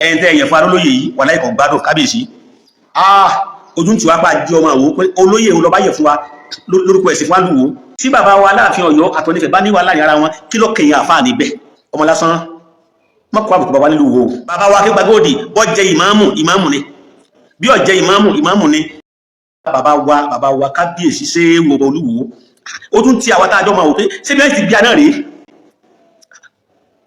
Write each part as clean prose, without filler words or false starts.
Ẹni tẹ́ ẹ̀yẹ̀ fún arólóyè yìí wà láìkọ̀ gbádùn kábíyèsí. Ah, ojú tí wàá pa jí ọmọ àwò pé olóyè òun lọ bá yẹ̀ fún wa lórúkọ ẹ̀sìn fún wa lùwò. Tí bàbá wa Aláàfin Ọ̀yọ́ àtọ̀nífẹ̀ bá ní wà láàrin ara wọn, kí ló kẹyìn àfáà níbẹ̀? Ọmọ lásán mọ́kọ́ àbùkù bàbá nílùú wo. Bàbá wa kí gbàgódì bọ́ jẹ ìmáàmù, ìmáàmù ni. Bí ó jẹ ìmáàmù, ìmáàmù ni. Bàbá wa kábíyèsí ṣé wo olúwo, ó tún ti àwọn táàjọ́ máa wò pé ṣé bí wọ́n ti bí aná rèé.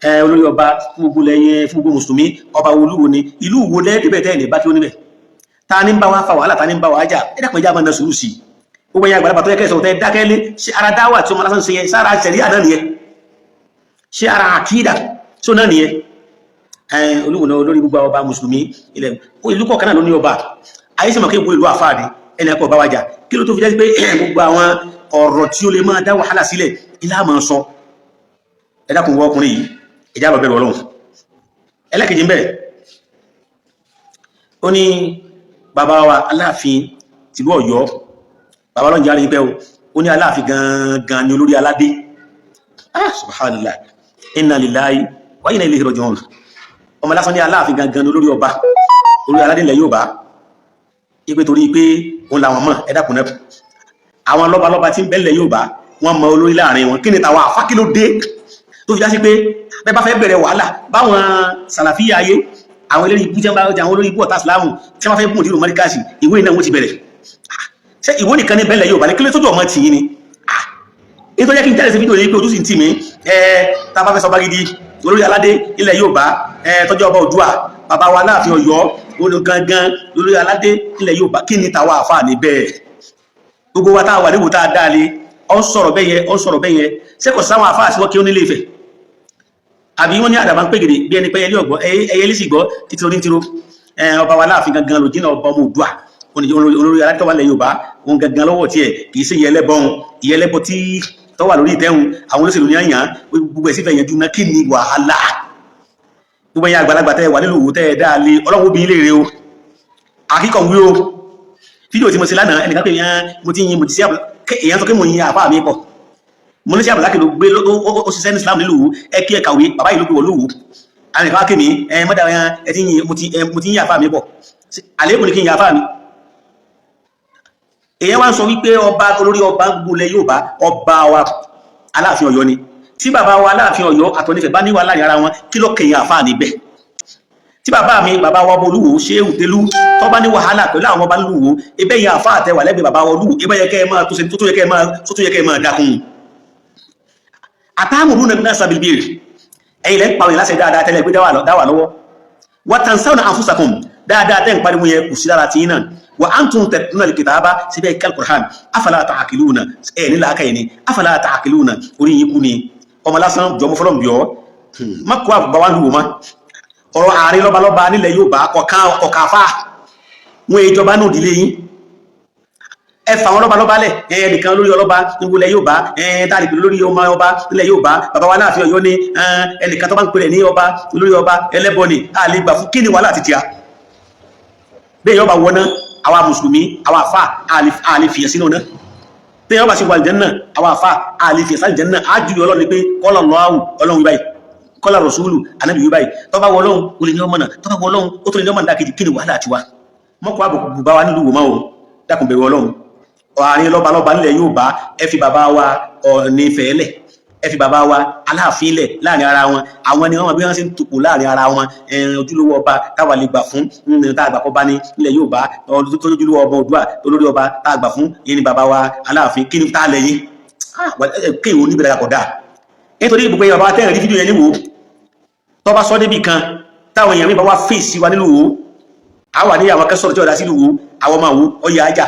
Ẹ olórí ọba fún gbogbo lẹ́yìn, fún gbogbo mùsùlùmí, ọba olúwo ni. Ìlú wo lẹ́ẹ̀dẹ́bẹ̀ tẹ́ẹ̀ ní bá kí ó níbẹ̀? Ta ní ń bá wa fa wàhálà? Ta ní ń bá wa jà? Ẹ dákun, ẹjá máa na sùúrù sí i. Gbogbo ẹ̀yin àgbàlagbà tó yẹ kẹsàn-án tẹ́ dákẹ́lé, ṣé ara dáwà tí ọmọ lásán ṣe yẹn sára ṣẹ̀ríà náà nìyẹn? Ṣé ara àkídà tó náà nìyẹn? Ẹ olúwo náà olórí gbogbo ọba mùsùlùmí ilẹ̀ ìlú kọ̀ọ̀kan náà ló ní ọba. Ayé sì mọ̀ kí gbogbo ìlú àfáàdì ẹni ẹ̀kọ́ bá wa jà. Kí ló tó fi jẹ́ pé gbogbo àwọn ọ̀rọ̀ tí ó lè máa dá wàhálà sílẹ̀ ilá máa sọ? Ẹ dákun, wọ ọkùnrin yìí, ẹjá lọ bẹ̀rù Ọlọ́run. Ẹlẹ́kejì ń bẹ̀, ó ní bàbá wa Aláàfin tìlú Ọ̀yọ́, bàbá lọ́njẹ́ àrí pẹ́ o. Ó ní Aláàfin gangan ni olórí aládé. Ah, subhanallah, inna lillahi wa inna ilayhi raji'un. Ọmọ lásán ní Aláàfin gangan ni olórí ọba, olórí aládé ilẹ̀ Yorùbá, ipe torí pé òun làwọn mọ̀. Ẹ dákun náà, àwọn lọ́balọ́ba tí ń bẹ́lẹ̀ Yorùbá, wọ́n mọ olórí láàrin wọn. Kí ni tàwa àfá? Kí ló dé tó fi já sí pé bẹ́ẹ̀ bá fẹ́ bẹ̀rẹ̀ wàhálà, báwọn sàlàfíà ayé, àwọn eléré ibú tí wọ́n bá àwọn olórí ibú ọ̀tá ìsìlámù tí wọ́n fẹ́ bùn dínú mọ́ríkàsì, ìwé náà wọ́n ti bẹ̀rẹ̀. Ṣé ìwé nìkan ní bẹ́lẹ̀ Yorùbá ní? Kí ló tójú ọmọ tì yín ni èyí tó jẹ́ kí n jáde sí fídíò yìí pé ojú sì ń tì mí? Ẹ tá a bá fẹ́ sọ bá gidi, olórí aládé ilẹ̀ Yorùbá, ẹ tọ́jú ọba Oòduà, bàbá wa Aláàfin Ọ̀yọ́, olùgangan lórí aládé ilẹ̀ Yorùbá. Kí ni tàwa àfà níbẹ̀? Gbogbo wa tá a wà níwò tá a dáa lé, ọ ń sọ̀rọ̀ bẹ́yẹ, ọ ń sọ̀rọ̀ bẹ́yẹ. Ṣé kò sáwọn àfáà tí wọ́n kí ó nílé Ifẹ̀? Àbí wọ́n ní àdàbà ń pè gèdè bí ẹni pé ẹyẹlé ọ̀gbọ́, ẹyẹlé sì gbọ́ títí orí tiro. Ọba wa Láàfin gangan ló jìnnà ọba ọmọ Oòduà, olórí aládé tó wà lẹ̀ Yorùbá, òun gangan lọ́wọ́ tiẹ̀ kì í ṣe ìyẹlẹ́bọ̀n, ìyẹlẹ́bọ tí tó wà lórí ìtẹ́hun. Àwọn olóṣèlú ní àyàn gbogbo ẹ̀ sì fẹ́ yanjú náà. Kí ni wàhálà? Gbogbo ẹ̀yin àgbàlagbà tẹ́ wà nílùú Òwò tẹ́ ẹ dáa lé, Ọlọ́run obìnrin lè rè o. Àkíkọ̀ ń wí o. Fídíò tí mo ṣe lánàá, ẹnìkan pé mo ti yin, mo ti sí, èèyàn sọ pé mo yin àfáà mi pọ̀. Mo ní sí àbùlákì ló gbé, ó ṣiṣẹ́ ní Islam nílùú, ẹ kí ẹ kàwé, bàbá yìí ló gbé wọ̀ lówó. Àwọn nìkan wá kí mi ẹ mọ́dà ẹ ti yin, mo ti yin àfáà mi pọ̀. Àléébù ni kí n yin àfáà mi? Èèyàn wá ń sọ wípé ọba, olórí ọba gbólẹ̀ Yorùbá, ọba wa Aláàfin Ọ̀yọ́ ni. Tí bàbá wa Aláàfin Ọ̀yọ́ àtọ̀nífẹ̀ bá ní wà láàrin ara wọn, kí ló kẹyìn àfáà níbẹ̀? Tí bàbá mi, bàbá wa ọba Olúwo Ṣéhù Télú, tó bá ní wàhálà pẹ̀lú àwọn ọba Olúwo, ebẹ́ yẹn àfáà tẹ wà lẹ́gbẹ̀ẹ́ bàbá wa Olúwo, ebẹ́ yẹ kẹ́ ẹ máa tó ṣe tó yẹ kẹ́ ẹ máa tó yẹ kẹ́ ẹ máa dákun. Àtàmùrú náà sábìlì ẹ̀yin lẹ́ ń pa òyìn láṣẹ dáadáa tẹ́lẹ̀ gbé dáwà lọ́wọ́. Wa tansawna anfusakum, dáadáa tẹ́ ń pariwo yẹn kù sí lára tí náà. Wa antum tatluna al-kitaba, síbẹ̀ kí al-Qur'an. Afala ta'qiluna? Ẹ̀ nílà aka yìí ni. Afala ta'qiluna? Orí yín kú ni. Ọmọ lásán, jọmọ fọlọ́n bíọ́, má kó àbúbá wa lù wò má. Ọ̀rọ̀ àárín lọ́balọ́ba nílẹ̀ Yorùbá kọ̀ọ̀kan afá wọn ìjọba náà dìlé yín. Ẹ fà wọn lọ́balọ́ba lẹ̀. Ẹ nìkan lórí ọlọ́ba nílẹ̀ Yorùbá, ẹ tá a lè pè lórí ọmọ ọba nílẹ̀ Yorùbá, bàbá wa Láàfin Ọ̀yọ́ ní ẹnìkan tó bá ń pè ní ọba, lórí ọba ẹlẹ́bọ ni a lè gbà fún. Kí ni wàhálà àti tíya bẹ́ẹ̀ yọba wọná? Àwa mùsùlùmí, àwa àfà, a lè fìyà sínú náà. Bẹ́ẹ̀ yọba sí wà àlùjánnà, àwa àfà, a lè fìyà sí àlùjánnà. Á jù Ọlọ́run ni pé qala Allahu, Ọlọ́run wí báyìí, qala rasulu, Ànábì wí báyìí. Tó bá wọ Ọlọ́run, ó lè ní ọmọ náà. Tó bá wọ Ọlọ́run, ó tó lè ní ọmọ náà. Kejì, kí ni wàhálà tiwa? Mọ́kọ́ àbùkù bá wa nílùú wò máa o. Dákun, bẹ̀rù Ọlọ́run. Àárín lọ́balọ́ba nílẹ̀ Yorùbá, ẹ fi bàbá wa Ọọ̀ni fẹ̀ẹ́lẹ̀, ẹ fi bàbá wa Aláàfin lẹ̀ láàrin ara wọn. Àwọn ni wọ́n bí wọ́n ṣe ń tòpò láàrin ara wọn. Ojúlówó ọba táwa lè gbà fún, tá a gbà kọ́ bá ní nílẹ̀ Yorùbá, tó ojúlówó ọba Oòduà, olórí ọba tá a gbà fún yẹn ni bàbá wa Aláàfin. Kí ni tá a lẹ́yìn kéèyàn oníbẹ̀rẹ̀ kọ̀ dáa? Nítorí gbogbo ẹ̀yàn bàbá tẹ́rẹ̀ rí fídíò yẹn níwò, tó bá sọ débì kan, táwọn èèyàn mi bá wá fèsì wa nílùú wo, a wà ní àwọn akẹ́sọ̀rọ̀ tí ọ̀dá sílùú wo, àwọn ọmọ àwọ ọyà ajá.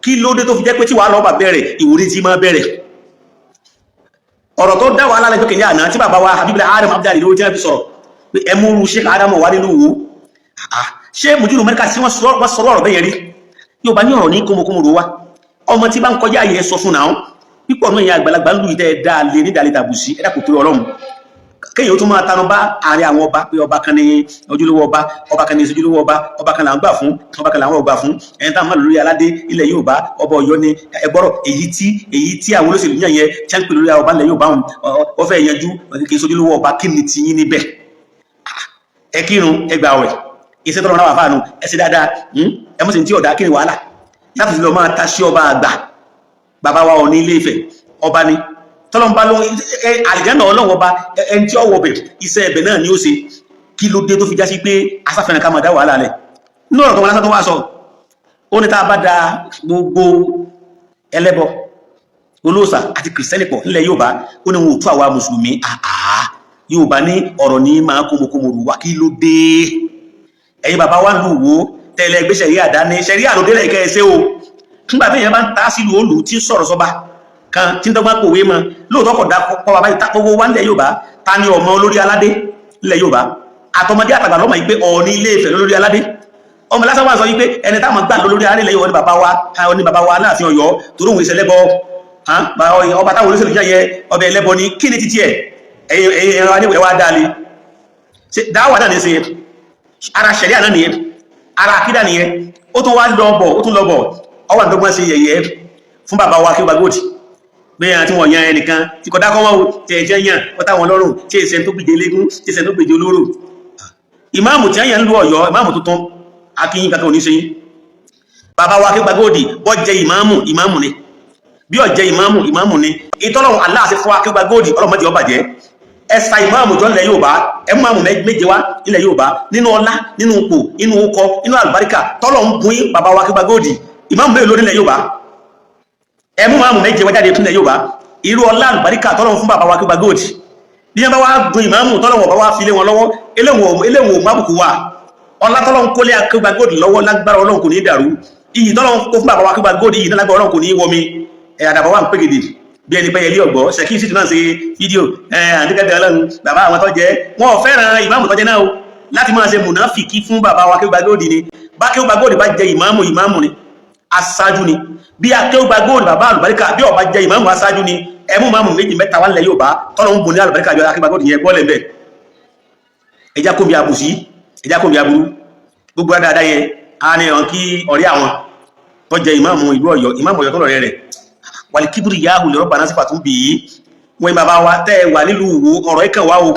Kí ló dé tó fi jẹ́ pé tí wàá lọ́ọ́ bà bẹ̀rẹ̀, ìwòrí tí máa bẹ̀rẹ̀? Ọ̀rọ̀ tó dá wàhálà lẹ́jọ́ kìíní àná tí bàbá wa Habibula Adam Abdul lówó tí wọ́n fi sọ̀rọ̀ pé ẹmúrú Sheikh Adam wà nínú wo, ṣé mùdírù mẹ́ríkà sí wọ́n sọ̀rọ̀ ọ̀rọ̀ bẹ́yẹn rí? Yóò bá ní ọ̀rọ̀ ní kómokómo ro wa. Ọmọ tí bá ń kọjá yẹ sọ fún náà pípọ̀ náà. Ìyá àgbàlagbà ń lù ìtẹ́ dáa lé ní ìdálẹ́ tàbùsí. Ẹ̀dá kò tó Ọlọ́run kéèyàn tó máa tanu bá àárín àwọn ọba pé ọba kan ní ojúlówó ọba, ọba kan ní ojúlówó ọba, ọba kan là ń gbà fún, ọba kan làwọn ò gbà fún. Ẹni táwọn máa lórí aládé ilẹ̀ Yorùbá, ọba Ọ̀yọ́ ni. Ẹgbọ́rọ̀ èyí tí àwọn olóṣèlú yàn yẹn tí wọ́n ń pè lórí ọba ilẹ̀ Yorùbá, wọn fẹ́ yanjú kì í sojúlówó ọba. Kí ni tiyín níbẹ̀? Ẹ kírun, ẹ gbààwẹ̀, iṣẹ́ tọ́lọ́ náà wà fáànù, ẹ ṣe dáadáa, ẹ mọ̀ sí tí ọ̀dà. Kí ni wàhálà láti fi lọ máa ta sí ọba àgbà, bàbá wa Ọọ̀ni Ilé Ifẹ̀? Ọba ni tọ́lọ́mbá ló àlìjáná Ọlọ́run ọba, ẹni tí ó wọ̀ bẹ̀, iṣẹ́ ẹ̀bẹ̀ náà ni ó ṣe. Kí ló dé tó fi já sí pé asáfẹ́ràn ká máa dá wàhálà lẹ̀? Nínú ọ̀rọ̀ tó wọn lásán tó wá sọ, ó ní tá a bá da gbogbo ẹlẹ́bọ, olóòsà àti kìrìsìtẹ́nì pọ̀ nílẹ̀ Yorùbá, ó ní wọn ò tú àwa mùsùlùmí. Àá, Yorùbá ní ọ̀rọ̀ ní máa kómokómo rù wá. Kí ló dé? Ẹ̀yin bàbá wa ń lù wó tẹ́lẹ̀ gbé ṣẹ̀ríà dání, ṣẹ̀ríà ló délẹ̀ kẹ́ ẹ ṣe o. Nígbà tí èèyàn bá ń ta sílùú òlù tí ń sọ̀rọ̀ sọ́ba kan tí ń dọ́gbọ́n pòwe mọ́, lóòótọ́ kọ̀ dá kọ́ bàbá yìí owó wa nílẹ̀ Yorùbá. Ta ni ọmọ olórí aládé nílẹ̀ Yorùbá? Àtọmọdé àtàgbà lọ́mọ yìí pé Ọọ̀ni Ilé Ifẹ̀ lórí aládé. Ọmọ lásán wà sọ yìí pé ẹni táwọn gbà lórí aládé ilẹ̀ Yorùbá ní bàbá wa ní bàbá wa Aláàfin Ọ̀yọ́, torí òun ìṣẹ̀lẹ̀bọ ọba táwọn olóṣèlú jẹ́ yẹ ọbẹ̀ ẹlẹ́bọ ni. Kí ni títí ẹ̀? Ẹ̀yìn ẹ̀rọ aníwẹ̀ wá dáa lé dáwà náà ní ṣe ara ṣẹ̀ríà náà nìyẹn, ara àkídà nìyẹn. Ó tún wá lọ bọ̀, ó tún lọ bọ̀, ọwà dọ́gbọ́n sí yẹ̀yẹ́ fún bàbá wa kí ó gbàgbòdì pé àwọn tí wọ́n yan ẹnìkan tí kò dákọ́ wọn tí ẹ̀jẹ̀ yàn ó táwọn lọ́rùn, tí èsẹ̀ tó gbìjẹ légún, tí èsẹ̀ tó gbìjẹ olóró. Ìmáàmù tí yàn ń lu Ọ̀yọ́, ìmáàmù tuntun, akíyín kankan ò ní ṣe yín. Bàbá wa kí ó gbàgbòdì bọ́ jẹ ìmáàmù, ìmáàmù ni. Bí ó jẹ ìmáàmù, ìmáàmù ni. Ìtọ́lọ́run aláàṣẹ fún akéwà góòdì, ọlọ́mọdé ọbàjẹ́. Ẹ̀sà ìmáàmù jọ nílẹ̀ Yorùbá, ẹ mú àmù méje wá nílẹ̀ Yorùbá, nínú ọlá, nínú ipò, nínú ọkọ, nínú àlùbáríkà tọ́lọ̀ ń bùn bàbá wa akéwà góòdì. Ìmáàmù mélòó nílẹ̀ Yorùbá? Ẹ mú àmù méje wá jáde nílẹ̀ Yorùbá, irú ọlá, àlùbáríkà tọ́lọ̀ fún bàbá wa akéwà góòdì. Bí wọ́n bá wá gun ìmáàmù, tọ́lọ̀ wọ̀ bá wá fi lé wọn lọ́wọ́, eléwọ̀n mábùkù wà. Ọlá tọ́lọ̀ ń kólé akéwà góòdì lọ́wọ́, lágbára Ọlọ́run, kò ní dàrú. Iyì tọ́lọ̀ ń kó fún bàbá wa akéwà góòdì, iyì náà lágbára Ọlọ́run, kò ní wọmi. Àdàbà wà ń pégede bí ẹni pẹ́yẹ ilé ọ̀gbọ́. Ṣẹ̀kí sí náà ṣe fídíò àdíkẹ́kẹ́ Ọlọ́run bàbá àwọn tó jẹ́ wọn ò fẹ́ràn ìmáàmù tó jẹ́ náà o, láti máa ṣe mùnáfìkí fún bàbá wa Akéwùgbà Góòdì ni. Bá Akéwùgbà Góòdì bá jẹ ìmáàmù, ìmáàmù ni, aṣáájú ni. Bí Akéwùgbà Góòdì, bàbá àlùbáríkà, bí ó bá jẹ ìmáàmù, aṣáájú ni. Ẹmú ìmáàmù méjì mẹ́ta wà nílẹ̀ Yorùbá tọ́lọ́ ń bùn ní àlùbáríkà bí Akéwùgbà Góòdì yẹn bọ́ọ̀lẹ̀ bẹ́ẹ̀. Ẹjá kóbi àbùsí, ẹjá kóbi aburú gbogbo dáadáa yẹn. A ní ọ̀n kí ọ̀rẹ́ àwọn tó jẹ ìmáàmù ìlú Ọ̀yọ́, ìmáàmù Ọ̀yọ́ tó lọ̀rẹ́ rẹ̀ wàlìkíbùrì yáhù lè rọ́bà náà sífà tún bì í. Wọ́n bàbá wa tẹ́ ẹ wà nílùú Ìwó, ọ̀rọ̀ ìkàn wá o.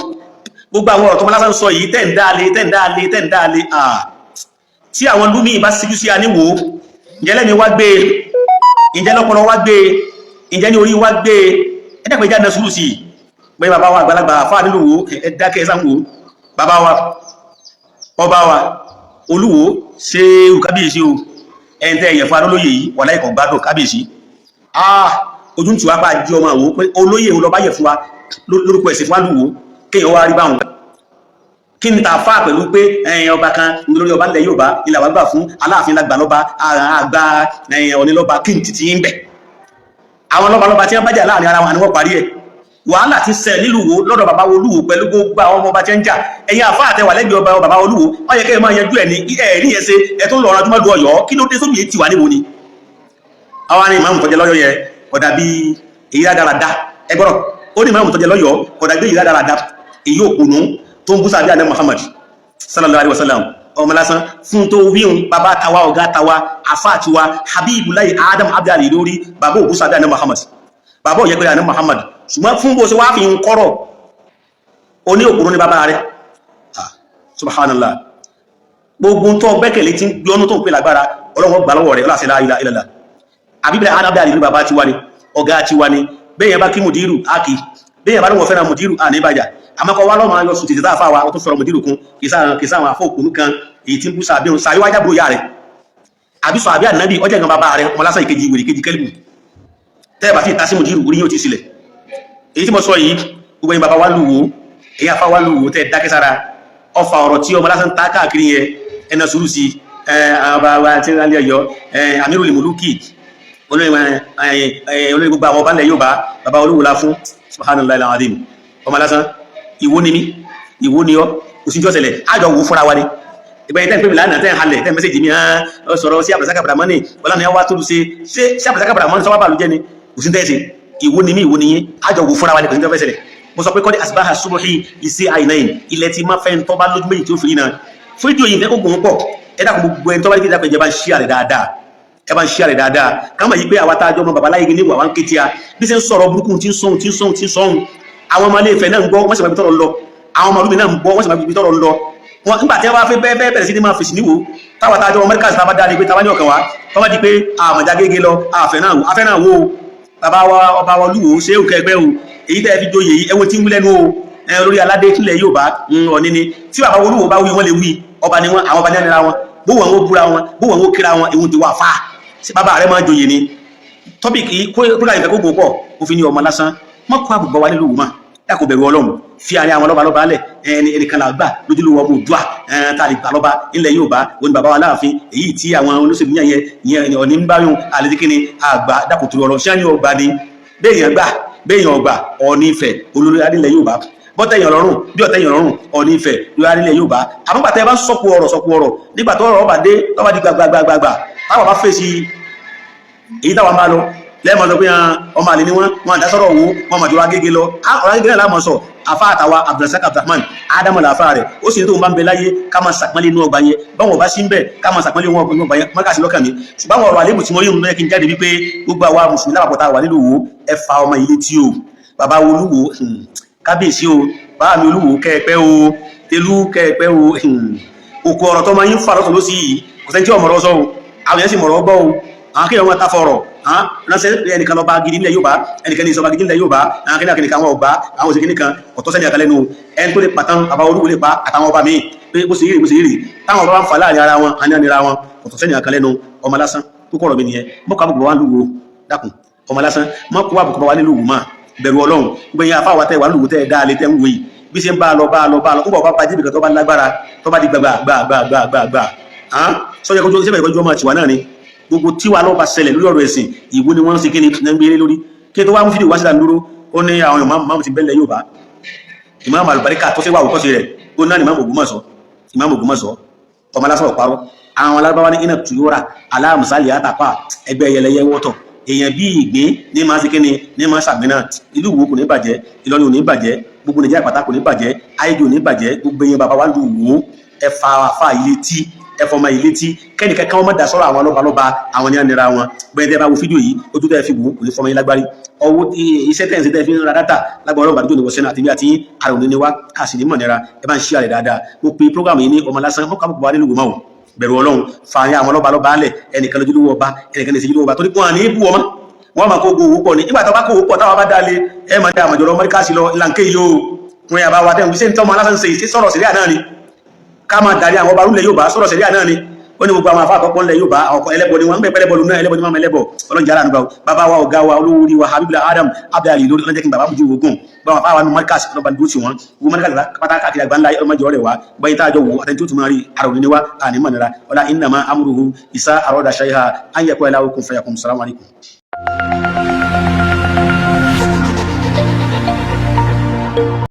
Gbogbo àwọn ọ̀rọ̀ tó lásán sọ yìí, tẹ́ ń dáalé, tẹ́ ń dáalé, tẹ́ ń dáalé, tí àwọn lúmí bá síjú sí aníwò, ǹjẹ́ lẹ́mi wá gbé? Ǹjẹ́ lọ́pọlọ wá gbé? Ǹjẹ́ ní orí wá gbé? Ẹ dẹ́pẹ́ jáde sùúrù sí i pé bàbá wa àgbàlagbà fáà nílùú Ìwó, ẹ dákẹ́ sáwọn wò. Bàbá wa, ọba wa Olúwo, ṣe kábíyèsí o. Ẹni tẹ́ ẹ̀yẹ̀ fún alólóyè yìí wà láìkọ̀ gbádùn kábíyèsí. Ojú ń tì wá pa jí ọmọ àwò pé olóyè òun lọ bá yẹ̀ fún wa lórúkọ ẹ̀sìn fún àlúwo, kéèyàn wá rí báwọn. Kí ni tàfà pẹ̀lú pé ẹ̀yìn ọba kan lórí ọba nílẹ̀ Yorùbá ilẹ̀ àwọn gbà fún Aláàfin lágbà lọ́ba, àgbà ẹ̀yìn Ọ̀ní lọ́ba? Kí ni títí ń bẹ̀? Àwọn lọ́ba lọ́ba tí wọ́n bá jà láàrin ara wọn ni wọ́n parí ẹ̀. Wàhálà ti ṣẹlẹ̀ nílùú wo lọ́dọ̀ bàbá Olúwo pẹ̀lú gbogbo àwọn ọmọ ọba tí ń jà. Ẹ̀yin àfáà àtẹwà lẹ́gbẹ̀ẹ́ ọba bàbá Olúwo, ó yẹ kẹ́ ẹ máa yanjú ẹ̀ ní ẹ̀rí yẹn ṣe. Ẹ̀ tó ń lọ ọ̀rọ̀ ajúmọ́dù Ọ̀yọ́, kí ló dé sómi ètì wà níbo ni? Àwọn ní ìmáàmù tọ́jẹ́ lọ́yọ́ yẹ kódà bí èyí rádaràda. Ẹgbọ́rọ̀, ó ní ìmáàmù tọ́jẹ́ lọ́yọ́ kódà bí èyí rádaràda, èyí òkùnú tó ń bú sábẹ́ àná Muhammad sallallahu alaihi wasallam. Ọmọ lásán fún tó wíhun bàbá tawa, ọ̀gá tawa, àfáà tiwa, Habibulayi Adam Abdali lórí bàbá òbú sábẹ́ àná Muhammad, bàbá òyẹ́ pé àná Muhammad. Ṣùgbọ́n fún bó ṣe wá fi ń kọ́rọ̀ oní òkúrú ní bàbá rẹ̀. Subhanallah, gbogbo tó gbẹ́kẹ̀lé tí ń gbé ọ́nú tó ń pè lágbára, Ọlọ́run gbà lọ́wọ́ rẹ̀. Ọlọ́sẹ̀ la ilaha illallah. Àbíbẹ̀rẹ̀ adábẹ́ àlè ní bàbá tiwa ni, ọ̀gá tiwa ni. Bẹ́yẹn bá kí mùdírù ákì, bẹ́yẹn bá lóun fẹ́ràn mùdírù à ní ìbàjá. Àmọ́kọ wá lọ́mọ ayọ́ sùn tètè táà fáwa, ó tún sọ̀rọ̀ mùdírù kún kìsà àwọn afọ́ òkùnú kan, èyí tí ń bú sàbí òun sàbí wájà búrò yá rẹ̀ àbí sọ àbí ànábì ọjà ìgan bàbá rẹ̀. Ọmọ lásán, ìkejì wèrè, kejì kẹlìbù. Tẹ́ẹ̀ bá sì ta sí mùdírù, orí yóò ti sílẹ̀. Èyí tí mo sọ yìí, gbogbo ẹ̀yin bàbá wa lùwò, èyí afá wa lùwò, tẹ́ dákẹ́ sára ọfà ọ̀rọ̀ tí ọmọ lásán ta káàkiri yẹn, ẹnà sùúrù sí àwọn bàbá wa tí wọ́n lé Ọ̀yọ́, Amirul Muluki, olórí gbogbo àwọn ọba ńlẹ̀ Yorùbá, bàbá olówó la fún. Subhanallah alazim. Ọmọ lásán, ìwó ni mí, ìwó ni ọ, òsínjọ́ ṣẹlẹ̀, àjọ wò fúnra wa ni. Ìgbà yẹn tẹ́ ń pè mí lánàá, tẹ́ ń halẹ̀, tẹ́ ń message mi, hàn sọ̀rọ̀ sí Abdulrasaq Abdulrahman ọlá ni wá tó ṣe ṣe sí Abdulrasaq Abdulrahman sọ́wọ́ bàlújẹ́ ni. Òsín tẹ́ ṣe, ìwó ni mí, ìwó ni yín, àjọ wò fúnra wa ni. Kò sí tẹ́ fẹ́ ṣẹlẹ̀. Mo sọ pé kọ́dí asbaha subuhi isi àìnáyìn, ilẹ̀ tí má fẹ́ ń tọ́ bá lójú méjì tí ó fi rí náà. Fídíò yìí fẹ́ kó gùn pọ̀. Ẹ dákun, gbogbo ẹni tó bá ní kí ẹ bá ń ṣí àrẹ dáadáa, ẹ bá ń ṣí àrẹ dáadáa, káwọn yìí pé àwa tá a jọ ọmọ bàbá láyé ní wà wá ń ké tí a bí ṣe ń sọ̀rọ̀ burúkú tí ń sọ̀hún, tí ń sọ̀hún, tí ń sọ̀hún. Àwọn ọmọ ilé Ifẹ̀ náà ń gbọ́, wọ́n sì máa fi tọrọ lọ. Àwọn ọmọ olúmi náà ń gbọ́, wọ́n sì máa fi tọrọ lọ. Wọn nígbà tí wọ́n bá fẹ́ bẹ́ẹ̀ bẹ̀rẹ̀ sí ní máa fèsì níwò táwọn tàjọ wọn Amẹ́ríkà sábà dáa ni pé táwa ní ọkàn wa tó bá di pé àmọ̀já gégé lọ, àfẹ́ràn wo bàbá wa ọba wa Olúwo ṣé òkè ẹgbẹ́ o, èyí tẹ́ fi joyè yìí, ẹwọ́n tí ń wí lẹ́nu o. Olórí aládé kílẹ̀ yóò bá ọ̀ní ni tí bàbá Olúwo bá wí, wọ́n lè wí. Ọba ni wọ́n, àwọn ọba ní ànira wọn, bó wọn ó búra wọn, bó wọn ó kíra wọn, ìwọ̀n ti wà fà sí bàbá rẹ̀ máa joyè ni. Topic kódà ìfẹ́ kó gbò pọ̀, ó fi ní ọmọ lásán mọ́ kó àbùbọ̀ wa nílùú mà dákò. Bẹ̀rù Ọlọ́run, fi àárín àwọn lọ́ba lọ́ba lẹ̀. Ẹni ẹnìkan là gbà lójúlówó ọmọ Òdua tá a lè gbà lọ́ba ilẹ̀ Yorùbá òní bàbá wa Láàfin. Èyí tí àwọn olóṣèlú yẹn yẹn ọ̀ní ń bá yún àlejò àgbà dákò tó lọ ṣé ní ọgbà ni béèyàn gbà, béèyàn ọgbà Ọọ̀ni Ifẹ̀ olórí adílẹ̀ Yorùbá, bọ́tẹ̀yàn lọ́rùn bí ọ̀tẹ̀yàn lọ́rùn, Ọọ̀ni Ifẹ̀ lórí adílẹ̀ Yorùbá. Àmúgbàtẹ́ bá ń sọ̀kù ọ̀rọ̀ sọ̀kù ọ̀rọ̀, nígbà tó ọ̀rọ̀ ọba dé, tó bá di gbàgbàgbàgbà, táwọn bá fèsì èyí táwọn bá lọ lẹ́ẹ̀mọ́ sọ pé ọmọ àlè ni wọ́n, wọn àdá sọ́rọ̀ wo wọn mọ̀ jọra gégé lọ. Ọ̀rọ̀ gégé náà láàmọ̀ sọ. Afá àtàwà Abdulrasaq Abdulrahman Ádámù làáfà rẹ̀, ó sì ní tóun bá ń bẹ láyé ká máa sàpọ́nlé inú ọgbà yẹn, báwọn ọba sí ń bẹ ká máa sàpọ́nlé inú ọgbà yẹn mọ́kàsí lọ́kàn mi. Ṣùgbọ́n àwọn ọ̀rọ̀ àlébù tí mo rí òun lọ́yẹ́ kí n jáde wípé gbogbo àwa mùsùlùmí lápapọ̀ tá a wà nílùú Ìwó, ẹ fa ọmọ ilé tí o bàbá Olúwo, kábíyèsí o, bàbá mi Olúwo, kẹ́ẹ̀pẹ́ o, tẹlú kẹ́ẹ̀pẹ́ o. Òkú ọ̀rọ̀ tó máa ń fà lọ́tọ̀ lọ́sí yìí, kò sẹ́ni tí ọmọ ọ̀rọ̀ sọ o, àwọn yẹn sì mọ̀rọ̀ gbọ́ o. Àwọn kéèyàn wọn ta fọ̀rọ̀ ránṣẹ́ ẹnìkan lọ́ba gidi nílẹ̀ Yorùbá, ẹnìkan ní ìsọba gidi nílẹ̀ Yorùbá, àwọn kéèyàn kìnìkan àwọn ọgbà àwọn òsè kìnìkan ọ̀tọ́ sẹ́ni àkàlẹ́nu ẹni tó lè pàtàn. Bàbá Olúwo lè pa àtàwọn ọba míì pé bó ṣe rí bó ṣe rí táwọn ọba ń fà láàrin ara wọn àní ànira wọn, ọ̀tọ̀ sẹ́ni àkàlẹ́nu. Ọmọ lásán tó kọ̀rọ̀ mi nìyẹn. Mọ́kọ́ àbùkù bá wà lúwo, dákun, ọmọ lásán mọ́kọ́ àbùkù bá wà nílùú mà. Bẹ̀rù Ọlọ́run. Gbẹ̀yìn afáwà tẹ́ wà lúwo tẹ́ dáa lé tẹ́ ń wò yìí, bí ṣe ń bá lọ bá lọ bá lọ ń bọ̀ bá bá jíbìkan tó bá lágbára tó bá di gbàgbà gbà gbà gbà gbà gbà sọ́jà kọjú sẹ́bẹ̀ kọjú ọmọ tiwa náà ni gbogbo tiwa lọ́ọ́ bá ṣẹlẹ̀ lórí ọ̀rọ̀ ẹ̀sìn. Ìwó ni wọ́n ń ṣe kí ni ní ń gbé lórí kí tó wá mú fídíò wá síta dúró. Ó ní àwọn ìmáàmù ti bẹ́lẹ̀ Yorùbá, ìmáàmù àlùbáríkà tó ṣe wà òkọ́sí rẹ̀, ó náà ní ìmáàmù Ògbómọ̀ṣọ́. Ìmáàmù Ògbómọ̀ṣọ́, ọmọ lásán ọ̀parọ́. Àwọn alábáwá ní iná tuyóra aláàmùsálì àtàpà ẹgbẹ́ ẹyẹlẹyẹ wọ́tọ̀ èèyàn bí ìgbín ní máa ṣe kíni ní máa ṣàgbín náà. Ìlú Ìwó kò ní bàjẹ́, Ìlọrin ò ní bàjẹ́, gbogbo Nàìjíríà pátá kò ní bàjẹ́, ayédè ò ní bàjẹ́. Gbogbo èèyàn bàbá wa lù wò, ẹ fa àfa ilé tí ẹ fọmọ ilé tí kẹ́nìkan kan wọ́n má dà sọ́rọ̀ àwọn lọ́balọ́ba, àwọn ní ànira wọn. Bẹ́ẹ̀ tẹ́ bá wo fídíò yìí, ojú tẹ́ fi wò kò ní fọmọ yín lágbárí. Ọwọ́ iṣẹ́ tẹ́ ń ṣe tẹ́ fi ń ra data lágbára ọlọ́run àdúgbò ní wọ́sẹ̀ náà àti bí àti àrùn òní ni wá a sì ní mọ̀ nira. Ẹ bá ń ṣí àrẹ dáadáa. Mo pe program yìí ní ọmọ lásán mọ́kà bọ̀ wá nílùú gbòmáwò. Bẹ̀rù Ọlọ́run, fàáyà àwọn lọ́ba lọ́ba alẹ̀, ẹnìkan lójúlówó ọba, ẹnìkan lè ṣe ojúlówó ọba, torí wọn ní bú ọmọ wọn máa kó owó pọ̀ ní nígbà tó bá kó owó pọ̀ táwọn bá dálé ẹ máa dá àmọ̀jọ̀ lọ mọ́ríkà sí lọ ìlànkè yìí o. Wọn yà bá wa tẹ́ ń ṣe ń tọ́mọ lásán ṣe ìṣe sọ̀rọ̀ síríà náà ni ká máa darí àwọn ọba rúlẹ̀ yóò bá sọ̀rọ̀ síríà náà ni. Ó ní gbogbo àwọn afá àkọ́kọ́ ńlẹ̀ yóò bá àwọn ẹlẹ́bọ ni wọ́n ń bẹ, pẹ́lẹ́bọ lónà ẹlẹ́bọ ni wọ́n ẹlẹ́bọ. Ọlọ́njà ara nígbà bàbá wa, ọ̀gá wa, olówó orí wa, Habibula Adam Abdul lórí ọlọ́jẹ́ kí n bàbá bójú ogun báwọn afá wa ní Markaz ọlọ́ba dúró sí wọn. Gbogbo Markaz pátá káàkiri àgbà ńlá ọlọ́mọdé ọ̀rẹ́ wa báyìí tá a jọ wò àtẹni tó tún máa rí ara òní wa àní mọ̀nira ọlá. Innama amruhu isa arada shay'a an yaqula lahu kun fayakun. Salamu alaykum.